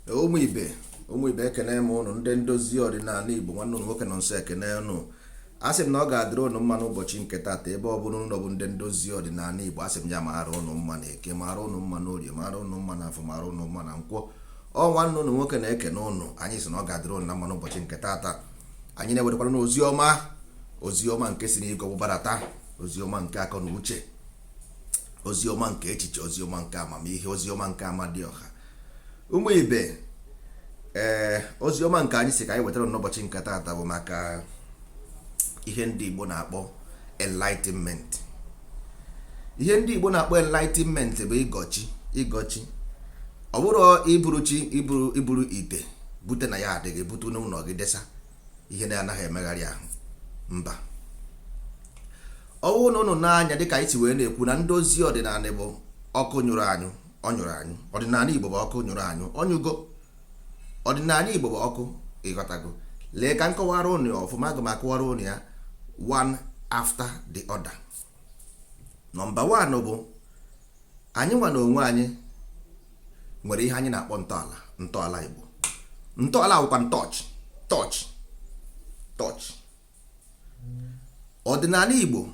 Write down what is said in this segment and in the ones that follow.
Ụmụ ibe, ụmụ ibe, ekene m ụnụ. Ndị ndozi ọdịnala Igbo, nwanne ụnụ nwoke nọ nso ekene ụnụ. A sị m na ọ ga-adịrị ụnụ mma n'ụbọchị nke taata. Ebe ọ bụla ụnụ bụ ndị ndozi ọdịnala Igbo, a sị m ya mara ụnụ mma na Eke, mara ụnụ mma na Orie, mara ụnụ mma na Afọ, mara ụnụ mma na Nkwọ. Ọ nwanne ụnụ nwoke na-ekene ụnụ. Anyị sị na ọ ga-adịrị ụnụ na mma n'ụbọchị nke taata. Anyị na-ewetakwara n'ozi ọma, ozi ọma nke si n'igwe gbụbarata, ozi ọma nke akọ na uche, ozi ọma nke echiche, ozi ọma nke amamihe, ozi ọma nke amadioha. Ụmụ ibe, ee, ozi ọma nke anyị si ka anyị wetara n'ụbọchị nke taata bụ maka ihe ndị Igbo na-akpọ enlightenment. Ihe ndị Igbo na-akpọ enlightenment bụ ịgọchi, ịgọchi. Ọ bụrụ iburu chi, iburu ite bute na ya adịghị bute n'ụlọ gị desa ihe na-anaghị emegharị ahụ, mba. Ọ bụrụ na ụnụ n'anya, dịka anyị si wee na-ekwu na ndozi ọdịnala bụ ọkụ nyụrụ anyụ, ọ nyụrụ anyụ. Ọdịnala Igbo bụ ọkụ nyụrụ anyụ, ọnyụgo. Ọdịnala Igbo bụ ọkụ, ịghọtago? Lee ka m kọwara ụnụ ya ọfụma. Aga m akọwara ụnụ ya one after the other. Number one bụ anyị nwa na onwe anyị nwere ihe anyị na-akpọ ntọala, ntọala Igbo. Ntọala bụkwa torch, torch, torch. Ọdịnala Igbo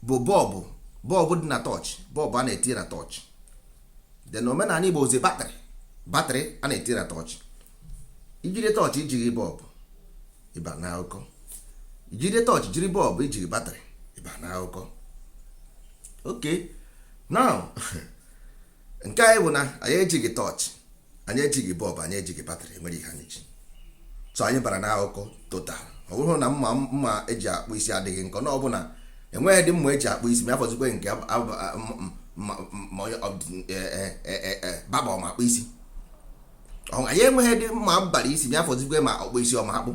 bụ bulb, bulb dị na torch, bulb a na-etinye na torch. Then omenala Igbo ozi battery, battery a na-etinye na torch. Ijide torch ijighi bulb, ịba na akụkọ. Ijide torch jiri bulb, ijighi battery, ịba na akụkọ. Okay, now nke anyị bụ na anyị ejighị torch, anyị ejighị bulb, anyị ejighị battery. Enwere ihe anyị ji, so anyị bara n'akụkọ total. Ọ bụrụ na mma, mma eji akpụ isi adịghị nkọ, na ọ bụ na enweghị dị mma eji akpụ isi, ma afọzikwe nke baba ma akpụ isi. Anyị enweghị dị mma bara isi, ma afọzikwe ma ọkpụ isi ọma akpụ.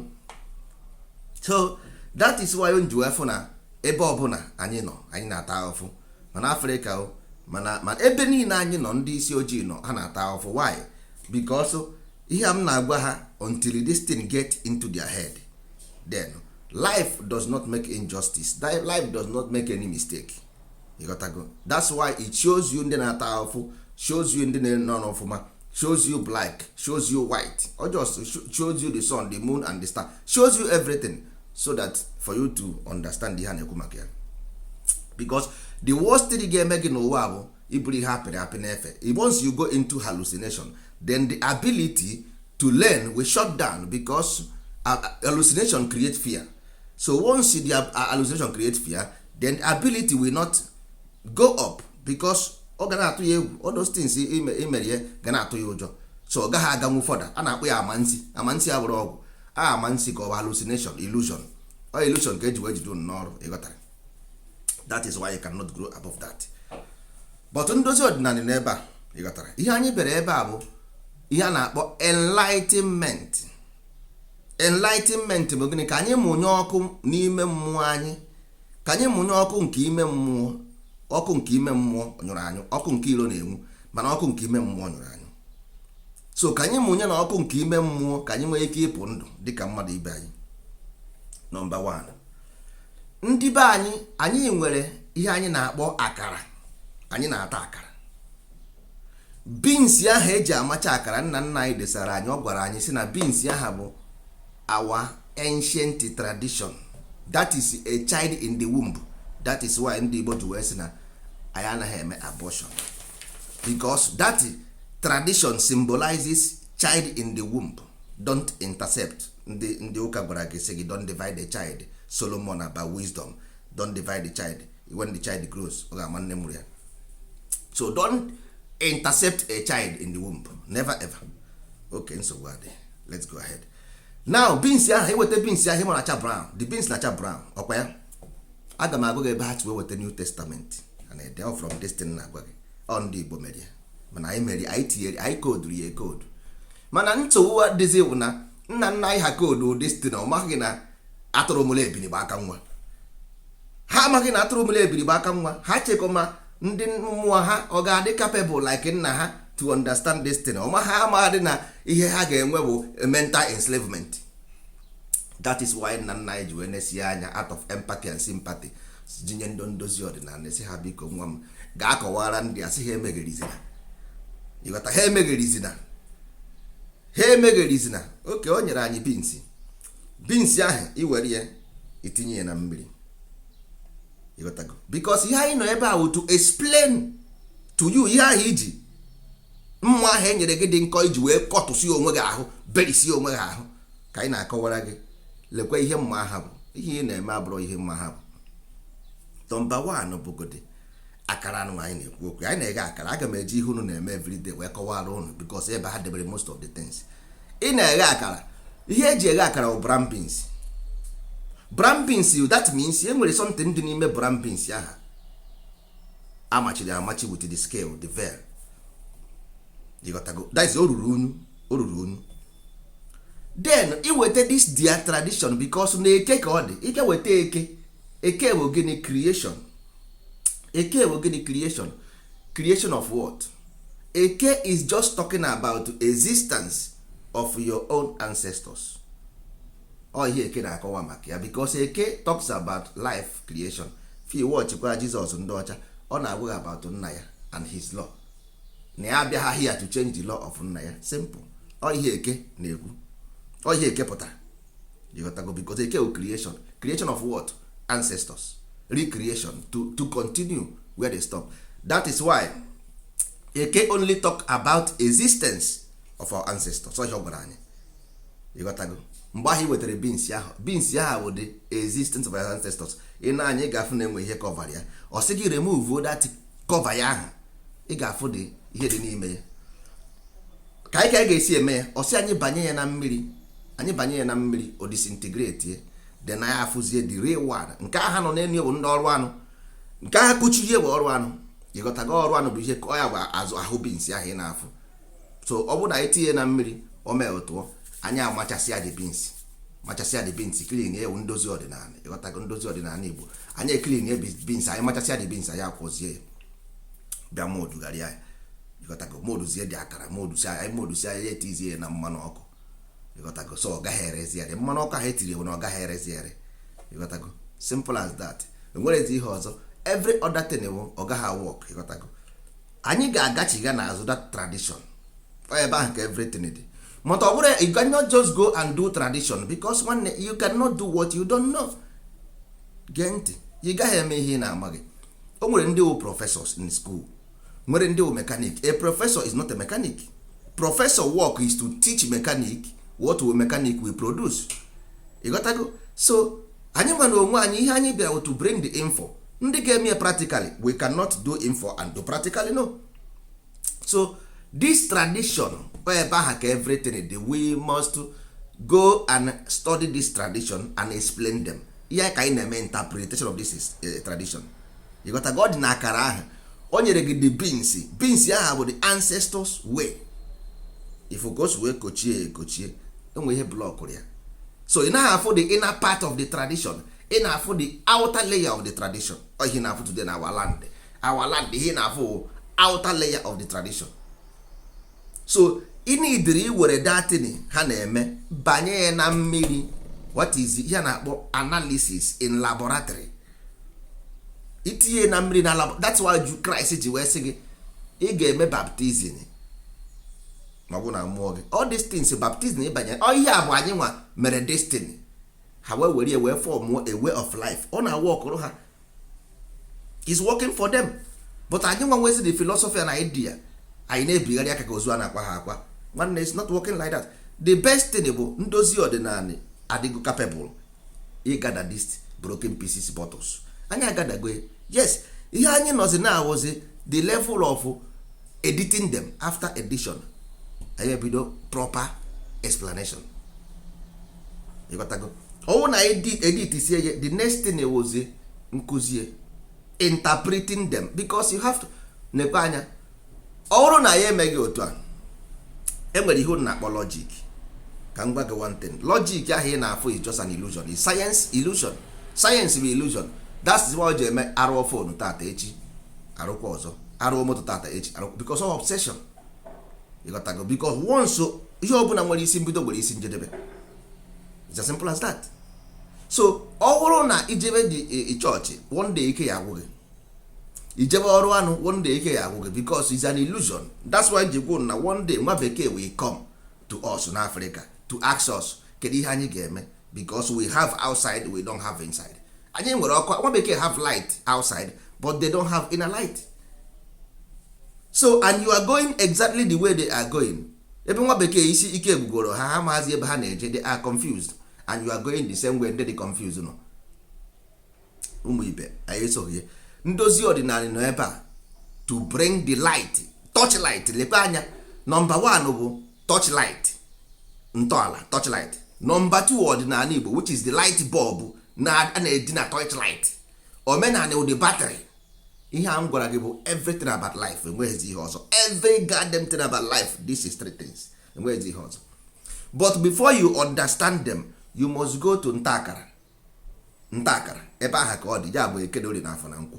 So that is why m ji wee fụ na ebe ọbụla anyị nọ, anyị na-ata ahụfụ. Mana Afrịka o, mana ma ebe niile anyị nọ, ndị isi ojii nọ, ha na-ata ahụfụ. Why? Because ihe a m na-agwa ha, until this thing get into their head, then life does not make injustice, life does not make any mistake. You got to go. That's why it shows you ndị na-ata ahụfụ, shows you ndị na-nọ n'ọfụma, shows you black, shows you white, or just shows you the sun, the moon and the star, shows you everything, so that for you to understand ihe a na-ekwu maka ya. Because the worst thing ga-eme gị n'ụwa bụ iburu ihe apịrị apị n'efe. Once you go into hallucination, then the ability to learn will shut down, because hallucination create fear. So once the hallucination create fear, then ability will not go up, because ọ ga na-atụ ya egwu. All those things imere ya ga na-atụ ya ụjọ, so ọ gaghị aganwu further. A na-akpọ ya amansi. Amansi abụrụ ọgwụ a, amansi ka ọ bụ hallucination, illusion. Ọ illusion ka eji wee jide unu n'ọrụ, ịghọtara? That is why you cannot grow above that. But ndozi ọdịnala n'ebe a, ịghọtara, ihe anyị bịara ebe a bụ ihe a na-akpọ enlightenment. Enlightenment bụ gịnị? Ka anyị mụnye ọkụ n'ime mmụọ anyị, ka anyị mụnye ọkụ nke ime mmụọ. Ọkụ nke ime mmụọ nyụrụ anyụ, ọkụ nke iro na-enwu, mana ọkụ nke ime mmụọ nyụrụ anyụ. So ka anyị mụnye na ọkụ nke ime mmụọ, ka anyị nwee ike ịpụ ndụ dịka mmadụ ibe anyị. Number 1, ndị be anyị, anyị nwere ihe anyị na-akpọ akara. Anyị na-ata akara, beans ahụ eji amacha akara. Nna nna anyị desara anyị, ọ gwara anyị sị na beans ahụ bụ our ancient tradition. That is a child in the womb. That is why ndị Igbo ji wee sị na anyị anaghị eme abortion, because that tradition symbolizes child in the womb. Don't intercept. Ndị ụka gwara gị, sị gị, "Don't divide the child." Solomon about wisdom: don't divide the child. When the child grows, ọ ga-ama nne mụrụ ya. So don't intercept a child in the womb, never ever. Okay, nsogbu adị. Let's go ahead now. Beans ahụ, eweta beans ahụ, ịma na-acha brown. The beans na-acha brown, ọkwa ya? Aga m agwa gị ebe ha si wee weta New Testament and ede from this thing na-agwa gị. Ọ ndị Igbo mere ya, mana anyị mere, anyị tinyere, anyị koduru ya ekodu. Mana nsogbu dịzi bụ na nna nna anyị ha code this thing, ọ maghị na atụrụ mụrụ ebini bụ aka nwa. Ha amaghị na atụrụ mụrụ ebini bụ aka nwa. Ha chekwa ndị mmụọ ha ọ ga-adị capable like nna ha to understand this thing. Ọma ha amaghị na ihe ha ga-enwe bụ mental enslavement. That is why nna nna anyị ji wee nesie anya, out of empathy and sympathy, jinye ndị ndozi ọdịnala, sị ha, "Biko nwa m, gaa kọwara ndị a, sị ha emegherizina." Ịghọta? Ha emegherizina. Ha emegherizina oke. O nyere anyị beans. Beans ahụ, iwere ya itinye ya na mmiri, ịghọtago? Because ihe anyị nọ ebe a wụ to explain to you ihe ahụ iji mma ahụ e nyere gị dị nkọ iji wee kọtụsie onwe gị ahụ, berisi onwe gị ahụ, ka anyị na-akọwara gị. Lekwa ihe mma aha bụ. Ihe ị na-eme abụrụ ihe mma ha bụ. Number one bụgodi akara anụ anyị na-ekwu okwu. Anyị na-eghe akara. Aga m eji ihe unu na-eme everyday wee kọwara unu, because ebe ha debere most of the things. Ị na-eghe akara. Ihe eji eghe akara bụ brown beans. Brown beans, that means e nwere something dị n'ime brown beans ahụ amachiri amachi with the scale, the veil, ịghọtago? That is, o ruru unyu, o ruru unyu. Then iweta this their tradition, because na eke ka ọ dị. Ike weta eke. Eke bụ gịnị? Creation. Eke bụ gịnị? Creation. Creation of what? Eke is just talking about existence of your own ancestors. Ọ ihe eke na-akọwa maka ya, because eke talks about life creation. Fi watchkwa Jizọs ndị ọcha, ọ na-agwa about nna ya and his law, na ya abịaghị here to change the law of nna ya. Simple. Ọ ihe eke na-ekwu, ọ ihe eke pụtara, ịghọtago? Because eke bụ creation. Creation of what? Ancestors. Recreation, to continue where they stop. That is why eke only talk about existence of our ancestors. Ọ ihe ọ gwara anyị, ịghọtago? Mgbe ahụ ị wetara beans ahụ, beans ahụ bụ the existence of our ancestors. Ị na-anya, ị ga-afụ na enwe ihe cover ya. Ọ sị gị remove that cover ya ahụ, ị ga-afụ dị ihe dị n'ime ya. Ka anyị ga-esi eme ya? Ọ sị anyị banye ya na mmiri. Anyị banye ya na mmiri, o disintegrate ye. Then anyị afụzie the real one. Nke agha nọ n'elu bụ ndị ọrụ anụ. Nke agha kpuchiri bụ ọrụ anụ, ịghọtago? Ọrụ anụ bụ ihe ọ ya bụ azụ ahụ beans ahụ ị na-afụ. So ọ bụrụ na anyị tinye na mmiri, o mee tụọ, anyị amachasịa the beans, machasịa the beans, clean ewu ndozi ọdịnala, ịghọtago? Ndozi ọdịnala Igbo. Anyị eclean beans, anyị machasịa the beans, anyị akwụzie ya, bịa modugharịa ya, ịghọtago? Moduzie dị akara, modusi anyị, modusi anyị, etizie ya na mmanụ ọkụ, ịghọtago? So ọ gaghị erezi ere. Mmanụ ọkụ ahụ etiri bụ na ọ gaghị erezi ere, ịghọtago? Simple as that. Enwerezi ihe ọzọ. Every other thing bụ ọ gaghị work, ịghọtago? Anyị ga-agachiga n'azụ that tradition. Ọ ebe ahụ ka everything dị. But ọ bụrụ you cannot just go and do tradition, because nwanne, you cannot do what you don't know. Gee ntị, ị gaghị eme ihe ị na-amaghị. O nwere ndị wụ professors in school, nwere ndị wụ mechanic. A professor is not a mechanic. Professor work is to teach mechanic what will mechanic will produce, ịghọtago? So anyị nwa na onwe anyị, ihe anyị bịara to bring the info. Ndị ga-eme practically, we cannot do info and do practically, no. So this tradition, ebe ahụ ka everything dị. We must go and study this tradition and explain them. Ihe ka anyị na-eme, interpretation of this is, tradition, ịghọtago? Ọ dị na akara ahụ o nyere gị, the beans. Beans ahụ bụ the ancestors way. If o wee kochie ekochie, enwe ihe blockụrụ ya. So ị naghị afụ the inner part of the tradition, ị na-afụ the outer layer of the tradition. Ọ ihe na-afụ today na our land, our land, ihe na-afụ outer layer of the tradition. So ị nidiri iwere datin ha na-eme, banye ya na mmiri. What is ihe a na-akpọ analysis in laboratory? Itinye na mmiri na lab. That's why Christ ji wee sị gị ị ga-eme baptism, ma ọ bụ na mmụọ gị. All these things, baptism, ịbanye. Ọ ihe a bụ anyị nwa mere destiny ha wee were ya wee form a way of life. Ọ na-workụrụ ha, is working for them. But anyị nwa nwezi the philosophy and idea, anyị na-ebigharị aka ka ozu a na-akwa ha akwa. Nwanne, it's not working like that. The best thing bụ ndozi ọdịnala adịgo capable ịgada this broken pieces bottles. Anyị agadago. Yes, ihe anyị nọzi na-awụzi the level of editing them. After edition, anyị ebido proper explanation, ịghọtago? Ọwụ na edit sie ya, the next thing wụzi nkụzie, interpreting them, because you have to nekwe anya. Ọ bụrụ na ya emeghị otu a, enwere ihe unu na-akpọ logic. Ka m gwa gị one thing: logic ahụ ị na-afụ is just an illusion, is science illusion. Science bụ illusion. That's why o ji eme arụọ phone tata, echi arụkwa ọzọ, arụọ moto tata, echi arụ, because of obsession, ịghọtago? Because once ihe ọbụla nwere isi mbido nwere isi njedebe. It's as simple as that. So ọ bụrụ na ijebe dị chọọchị, one day ike ya agwụ gị. Ijebe ọrụ anụ, one day ike ya agwụ gị, because it's an illusion. That's why ji kwuo na one day nwa bekee will come. To us na Africa to ask us, kedu ihe anyị ga-eme? Because we have outside, we don't have inside. Anyị nwere ọkụ. Nwa bekee have light outside, but they don't have inner light. So and you are going exactly the way they are going. Ebe nwa bekee isi ike gwugoro ha, ha maazị ebe ha na-eje. They are confused and you are going the same way ndị dị confused nọ. Ụmụ ibe anyị, esoghị ndozi ọdịnala nọ ebe a to bring the light, torchlight. Lekwe anya, number one bụ torchlight, ntọala torchlight. Number two, ọdịnala Igbo, which is the light bulb na a na-eji na torchlight. Omenala wụ the battery. Ihe a m gwara gị bụ everything about life. Enweghịzi ihe ọzọ. Every goddamn thing about life, this is three things. Enweghịzi ihe ọzọ. But before you understand them, you must go to nta akara. Nta akara ebe ahụ ka ọ dị. Ya bụ eke na orie na afọ na nkwọ.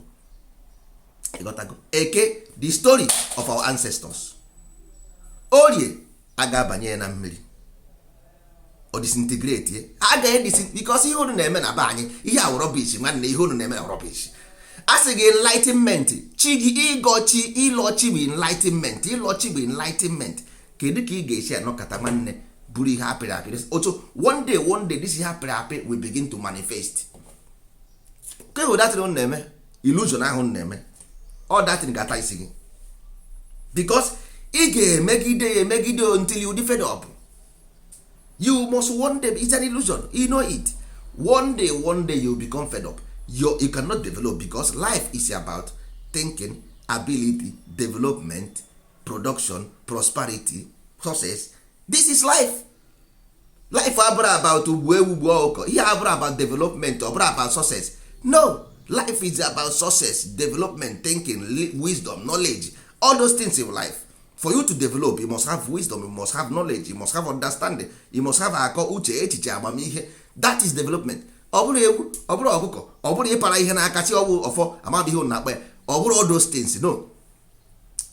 Ịghọtago? Eke, the story of our ancestors. Orie, a ga-abanye na mmiri, o disintegrate ye. A ga-edisi because ihe unu na-eme na be anyị, ihe a wụ rubbish. Nwanne, ihe unu na-eme na rubbish. A sị gị enlightenment, chi gị ịgọchi ịlọchi bụ enlightenment, ịlọchi bụ enlightenment. Kedu ka ị ga-esi anọkọta, nwanne, bụrụ ihe apịrị apị? Otu one day, one day, this ihe apịrị apị will begin to manifest. Ke that thing unu na-eme, illusion ahụ unu na-eme, all that thing ga-ata isi gị, because ị ga-emegide ya emegide until you dey fed up. You must one day, it's an illusion, you know it. One day, one day, you become fed up. You cannot develop, because life is about thinking, ability, development, production, prosperity, success. This is life. Life abụrụ about ugbu ewu, gbuo ọkụkọ. Ihe abụrụ about development, ọ bụrụ about success. No, life is about success, development, thinking, wisdom, knowledge, all those things in life. For you to develop, you must have wisdom, you must have knowledge, you must have understanding, you must have akọ, uche, echiche, amamihe. That is development. Ọ bụrụ ewu, ọ bụrụ ọkụkọ, ọ bụrụ ịpara ihe n'aka chi, ọwụ ọfọ amamihe unu na-akpa ya, ọ bụrụ all those things, no.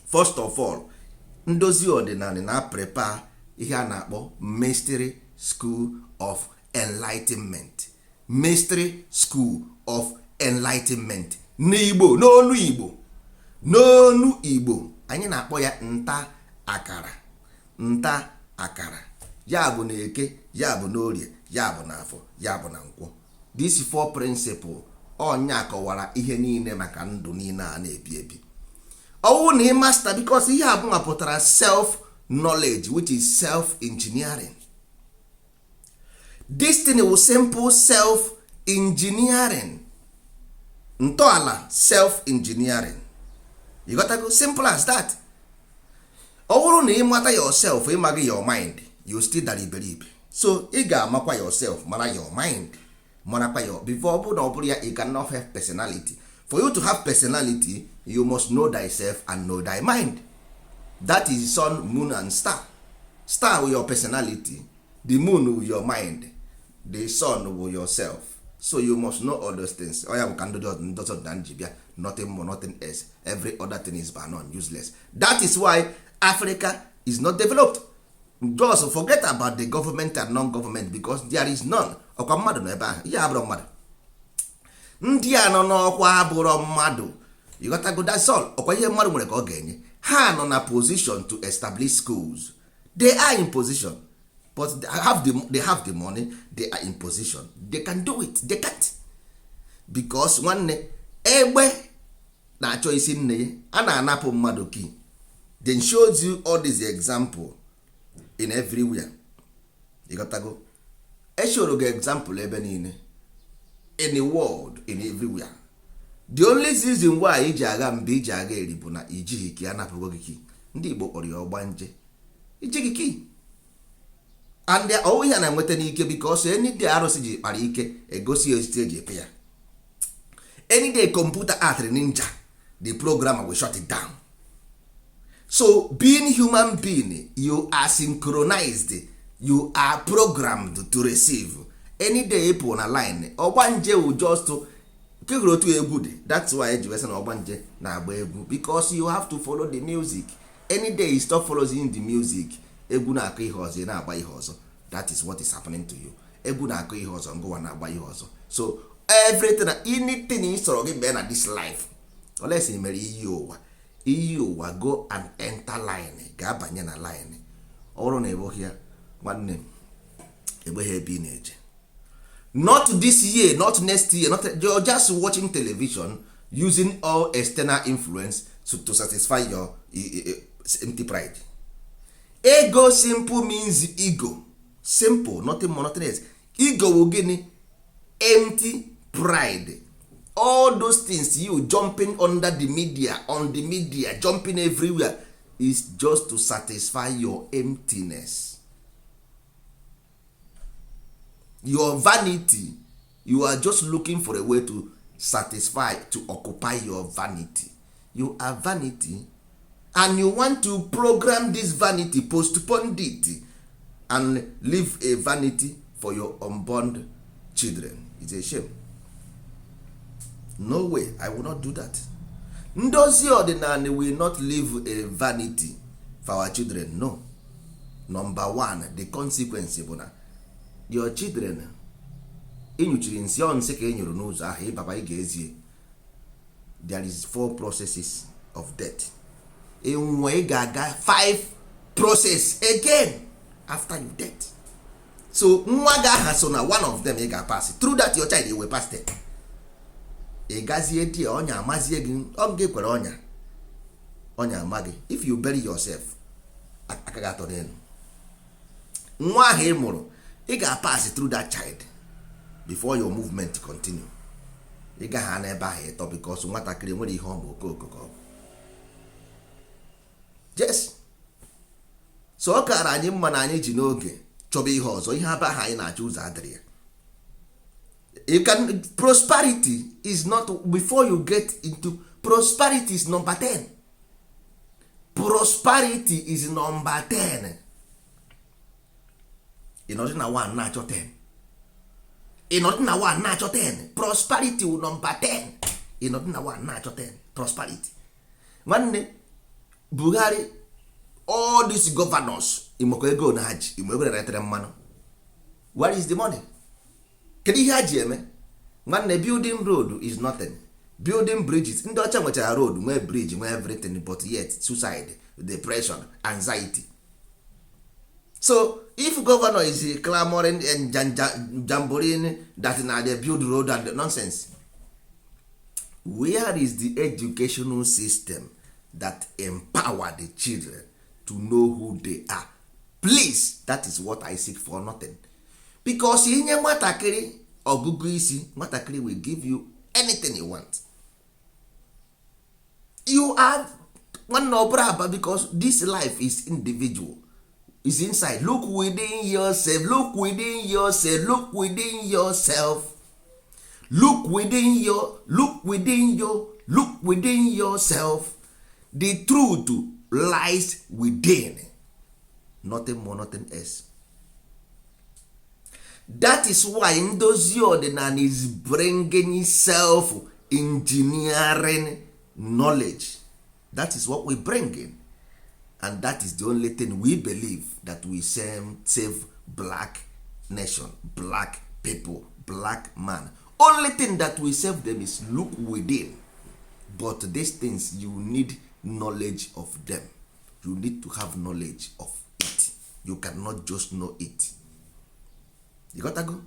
First of all, ndozi ọdịnala na prepare ihe a na-akpọ mystery school of enlightenment. Mystery school of enlightenment n'Igbo, n'onu Igbo, n'onu Igbo, anyị na-akpọ ya nta akara. Nta akara ya bụ na eke, ya bụ n'orie, ya bụ n'afọ, ya bụ na nkwọ. This four principle, ọnya kọwara ihe niile maka ndụ niile a na-ebi ebi. Ọwụ na ị master, because ihe abụọ pụtara self knowledge, which is self engineering. This thing will simple self engineering, ntọala self engineering. You got to go, simple as that. Ọ bụrụ na ị mata yourself, ịmaghị your mind, you still dara iberibe. So ị ga-amakwa yourself, mara your mind, marakwa your before. Ọ bụrụ na ọ bụrụ ya, you cannot have personality. For you to have personality, you must know thyself and know thy mind. That is sun, moon and star. Star with your personality, the moon with your mind, the sun with yourself. So you must know all those things. Ọ ya bụ ka ndozi ọdịnala ji bịa. Nothing more, nothing else. Every other thing is none, useless. That is why Africa is not developed. Just forget about the government and non-government, because there is none. Ọkwa mmadụ nọ ebe ahụ, ihe abụrụ mmadụ. Ndị a nọ n'ọkwa abụrọ mmadụ. You got go, that's all. Ọkwa ihe mmadụ nwere ka ọ ga-enye ha. Nọ na position to establish schools. They are in position, but they have the money. They are in position, they can do it. They can't, because nwanne, egbe na-achọ isi nne ya. A na-anapụ mmadụ key, then shows you all this example in everywhere. You got go, eshoro gị example ebe niile in the world, in everywhere. The only reason why iji agha mgbe iji agha eri bụ na ijighị key. Anapụgo gị key. Ndị Igbo kpọrọ ya ọgbanje. Ijighị key and ọwụ ihe a na-enweta n'ike, because any day arụsị ji kpara ike, egosi ya osisi eji epe ya. Any day computer art ninja, the programmer will shut it down. So being human being, you are synchronized, you are programmed to receive. Any day ịpụ na line, ọgbanje will just kehụrụ otu egwu dị. That's why eji wesị na ọgbanje na-agba egwu, because you have to follow the music. Any day you stop following the music, egwu na-akụ ihe ọzọ, ị na-agba ihe ọzọ. That is what is happening to you. Egwu na-akụ ihe ọzọ, ngụwa na-agba ihe ọzọ. So everything, anything ị sọrọ gị mee na this life, unless ị mere iyi ụwa, iyi ụwa, go and enter line, ga-abanye na line. Ọ bụrụ na ịbụghị ya Nwanne, enweghị ebe ị na-eje. Not this year, not next year, not, you're just watching television, using all external influence to satisfy your empty pride. Ego simple means ego simple, nothing more, nothing else. Ego wụ gịnị? Empty pride. All those things you jumping under the media, on the media, jumping everywhere, is just to satisfy your emptiness, your vanity. You are just looking for a way to satisfy, to occupy your vanity. You are vanity, and you want to program this vanity, postpone it and leave a vanity for your unborn children. It's a shame. No way, I will not do that. Ndozi ọdịnala will not leave a vanity for our children. No. Number one, the consequence bụ na your children, ịnyụchiri nsị, ọ nsị ka e nyụrụ n'ụzọ ahụ ịbaba, ị ga-ezie. There is four processes of death. Enwe ị ga-aga five process again after you death. So nwa gị aha so na one of them ị ga-pass through that. Your child will pass them. Ị gazie die, ọnya amazie gị, ọ gị kwere ọnya, ọnya ama gị. If you bury yourself, aka gị atọ n'elu. Nwa ahụ ị mụrụ, ị ga-pass through that child before your movement continue. Ị gaghị n'ebe ahụ ịtọ, because nwatakịrị nwere ihe ọ ma, okooko ka ọ bụ. Yes, so ọ kara anyị mma na anyị ji n'oge chọba ihe ọzọ. Ihe aba ahụ anyị na-achọ, ụzọ adịrị ya. You can, prosperity is not before you get into prosperity. Is number 10. Prosperity is number 10. Ị nọdị na 1 na-achọ 10. Ị nọdị na 1 na-achọ 10. Prosperity wụ number 10. Ị nọdị na 1 na-achọ 10. Prosperity, nwanne, Buhari, all these governors, ịmakwa ego na ha ji, ịma ego na-eretere mmanụ. Where is the money? Kedu ihe ha ji eme? Nwanne, building road is nothing. Building bridges, ndị ọcha nwechara road, nwee bridge, nwee everything, but yet suicide, depression, anxiety. So if governor is clamoring and jamboreeing that na they build road and nonsense, where is the educational system that empower the children to know who they are? Please, that is what I seek for, nothing. Because inye nwatakịrị ọgụgụ isi, nwatakịrị will give you anything you want. You are nwanne, ọ bụrụ aba, because this life is individual, is inside. Look within yourself, look within yourself, look within yourself, look within your, look within your, look within yourself. The truth lies within, nothing more, nothing else. That is why ndozi ọdịnala is bringing self engineering knowledge. That is what we bring in, and that is the only thing we believe that we save black nation, black people, black man. Only thing that we save them is look within. But these things, you need knowledge of them. You need to have knowledge of it. You cannot just know it. You got to go.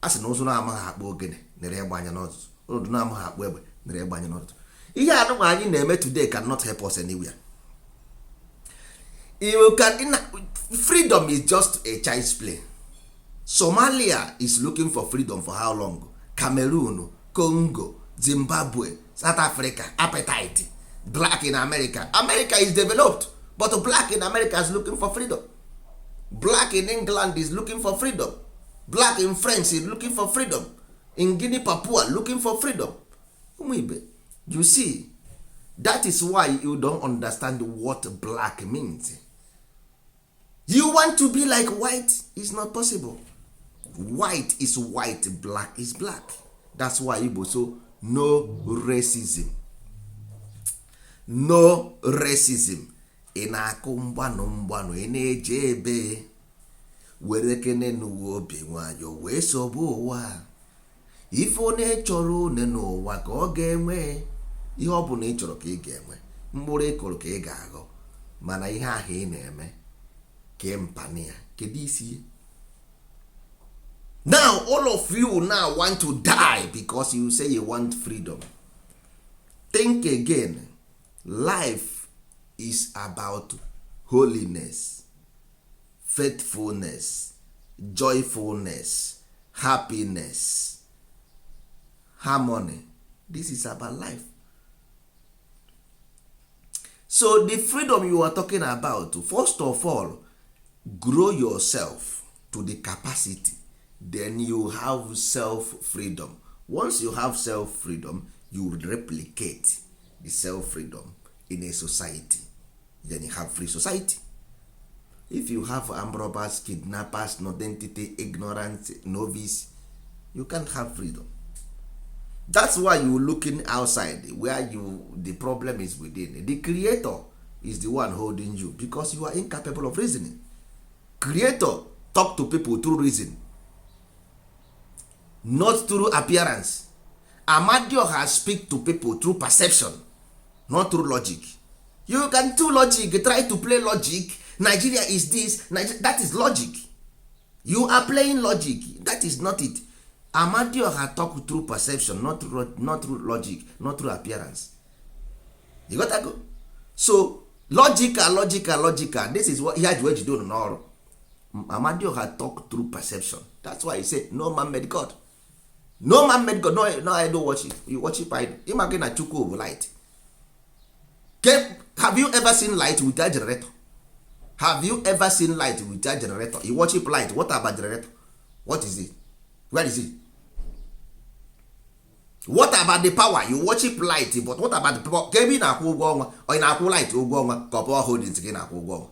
A sị na ụzụ na-amaghị akpụ ogene nere egbe anya n'ọzụzụ, ụnọdụ na-amaghị akpụ egbe nere egbe anya n'ọzụzụ. Ihe anụnwa anyị na-eme today cannot help us anywhere. You can, freedom is just a child's play. Somalia is looking for freedom for how long? Cameroon, Congo, Zimbabwe, South Africa, appetite. Black in America, America is developed, but black in America is looking for freedom. Black in England is looking for freedom. Black in France is looking for freedom. In Guinea Papua, looking for freedom. Ụmụ ibe, you see, that is why you don't understand what black means. You want to be like white. Is not possible. White is white, black is black. That's why Igbo, so no racism, no racism. Ị na-akụ mgbanụ mgbanụ, ị na-eje ebe were kene n'uwe obi nwayọ wee sobe ụwa. Ife onye chọrọ une n'ụwa ka ọ ga-enwe. Ihe ọ bụla ị chọrọ ka ị ga-enwe. Mkpụrụ ị kụrụ ka ị ga-aghọ. Mana ihe ahụ ị na-eme, Kee mpani ya, kedu isi ya? Now all of you now want to die because you say you want freedom. Think again. Life is about holiness, faithfulness, joyfulness, happiness, harmony. This is about life. So the freedom you are talking about, first of all, grow yourself to the capacity, then you have self freedom. Once you have self freedom, you replicate the self freedom in a society, then you have free society. If you have armed robbers, kidnappers, identity, ignorance, novice, you can't have freedom. That's why you looking outside where you, the problem is within. The creator is the one holding you because you are incapable of reasoning. Creator talk to people through reason, not through appearance. Amadioha speak to people through perception, not through logic. You can do logic, try to play logic. Nigeria is this Nigeria, that is logic. You are playing logic. That is not it. Amadioha talk through perception, not through logic, not through appearance. You got to go. So logical, logical, logical, this is what ihe ji wee jide unu n'ọrụ. Amadioha talk through perception. That's why he say no man made God. No man made God. No, no idol worship. You worship idol. Ịma gị na Chukwu bụ light. Have you ever seen light without generator? Have you ever seen light without generator? You worship light. What about generator? What is it? Where is it? What about the power? You worship light, but what about the power? Ka ebe ị na-akwụ ụgwọ ọnwa, ọ ị na-akwụ light ụgwọ ọnwa, ka ọ Power Holdings gị na-akwụ ụgwọ ọnwa?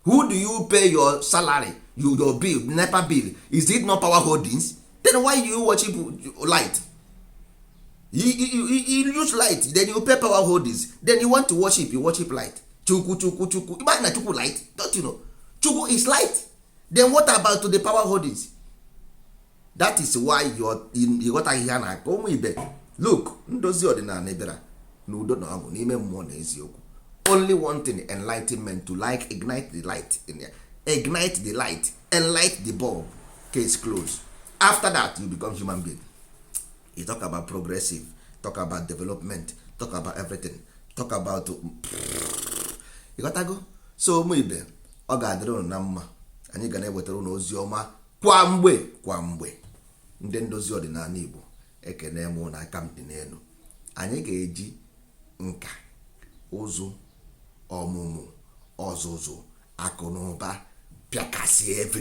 Who do you pay your salary, your bill, NEPA bill? Is it not Power Holdings? Then why you worship light? You use light, then you pay Power Holdings, then you want to worship, you worship light. Chukwu, Chukwu, Chukwu. Ịma na Chukwu light? Don't you know Chukwu is light? Then what about to the Power Holdings? That is why ịghọtaghị ihe a na-akọ. Ụmụ ibe, look, ndozi ọdịnala bịara n'udo na ọṅụ n'ime mmụọ na eziokwu. Only one thing, enlightenment, to like ignite the light in there. Ignite the light, enlight the bulb, case close. After that, you become human being. You talk about progressive, talk about development, talk about everything, talk about, you got to go. So ụmụ ibe, ọ ga-adịrị unu na mma. Anyị ga na-ewetara unu ozi ọma kwa mgbe kwa mgbe. Ndị ndozi ọdịnala Igbo, ekene m na aka m dị n'elu. Anyị ga-eji nka ụzụ, ọmụmụ, ọzụzụ, akụ na ụba pịakasị every